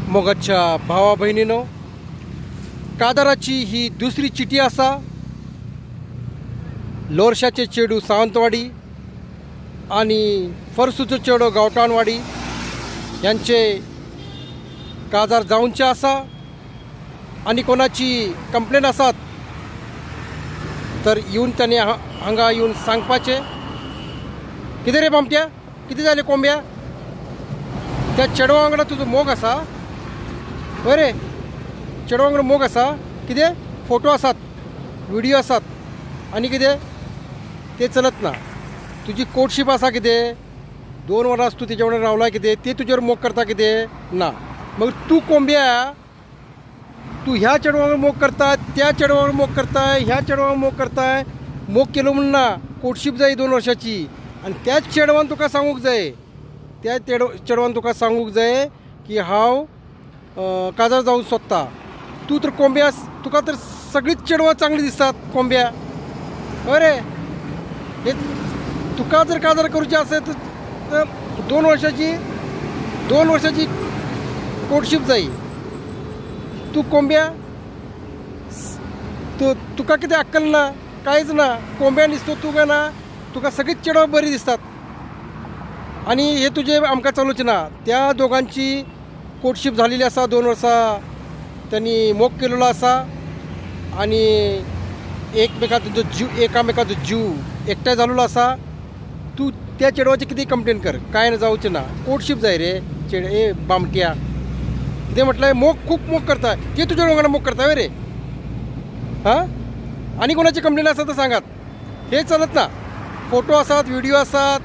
मोगाच्या भावा भयणीनो, कादाराची ही दुसरी चिटी आसा। लोरशाचे चेडू सावंतवाडी आणि फरसूचो चेडो गावठाणवाडी यांचे काजार जावचे आसा आणि कोणाची कंप्लेन आसात तर येऊन त्याने हांगा येऊन सांगपाचे। कितें रे बामट्या, कितें जालें कोंब्या, त्या चेडवा वांगडा तुजो मोग आसा? हय रे, चेडवा वांगडा मोग आसा? कितें फोटो आसात, व्हिडिओ आसात आनी कितें ते चलत ना। तुजी कोर्टशीप आसा कितें, 2 वरां तूं तेजे वांगडा रावला कितें, ते तुजेर मोग करता कितें ना। मगीर तूं कोंब्या, तूं ह्या चेडवा वांगडा मोग करता, त्या चेडवा वांगडा मोग करताय, ह्या चेडवा वांगडा मोग करताय, मोग केलो म्हूण ना, कोर्टशीप जाय 2 वर्सांची। आनी त्याच चेडवान तुका सांगूंक जाय, त्या चेडवान तुका सांगूंक जाय की हांव काजार जावंक सोदता। तूं तर कोंब्या, तुका तर सगळींच चेडवां चांगली दिसतात कोंब्या। हय रे, हे तुका जर काजार करूचें आसत तर 2 वर्सांची कोर्टशीप जाय। तूं कोंब्या, तुका कितें अक्कल ना, कांयच ना, कोंब्या दिसतो तूं काय ना, तुका सगळीच चेडवां बरी दिसतात आनी हे तुजे आमकां चलूचें ना। त्या दोगांची कोर्टशीप झालेली आसा, 2 वर्सां त्यांनी मोग केलेलो आसा आनी एकमेकाचो जीव, एकामेकाचो जीव एकठांय जाल्लो आसा। तूं त्या चेडवाची कितें कंप्लेन कर, कांय जावचें ना, कोर्टशीप जाय रे चेडे। ए बामट्या, कितें म्हटल्यार मोग, खूब मोग करता, ते तुजे वांगडा मोग करता रे। हां, आनी कोणाची कंप्लेन आसा तर सांगात। हे चलत ना, फोटो आसात, व्हिडिओ आसात,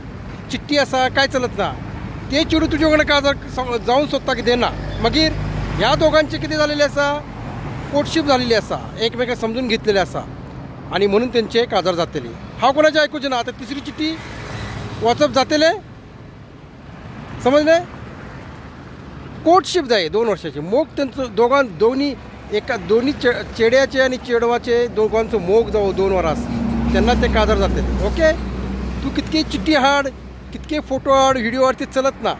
चिट्टी आसा, काय चलत ना। ते चेडूं तुजे वांगडा काजार जावंक सोदता कितें ना। मागीर ह्या दोगांचे कितें जालेलें आसा, कोर्टशीप जालेली आसा, एकमेकांक समजून घेतलेले आसा आनी म्हणून तेंचे काजार जातले। हांव कोणाचें आयकुचें ना। आतां तिसरी चिट्टी वाचप जातलें, समजलें? कोर्टशीप जाय 2 वर्सांची। मोग तेंचो दोगां दोनी एका दोनी चेड्याचे आनी चेडवाचे दोगांचो मोग जावं 2 वरां, तेन्ना ते काजार जातले। ओके, तूं कितके चिट्टी हाड, कितके फोटो हाड, व्हिडिओ हाड, ते चलत ना।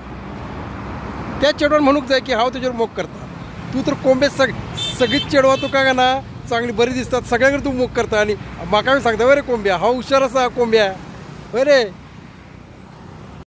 त्या चेडवान म्हणूंक जाय की हांव तुजेर मोग करता। तूं तर कोंबे सगळीच चेडवां तुका काय ना चांगली बरी दिसतात, सगळ्यांकडे तूं मोग करता आनी म्हाका सांगता रे कोंब्या, हांव हुशार आसा कोंब्या। हय रे।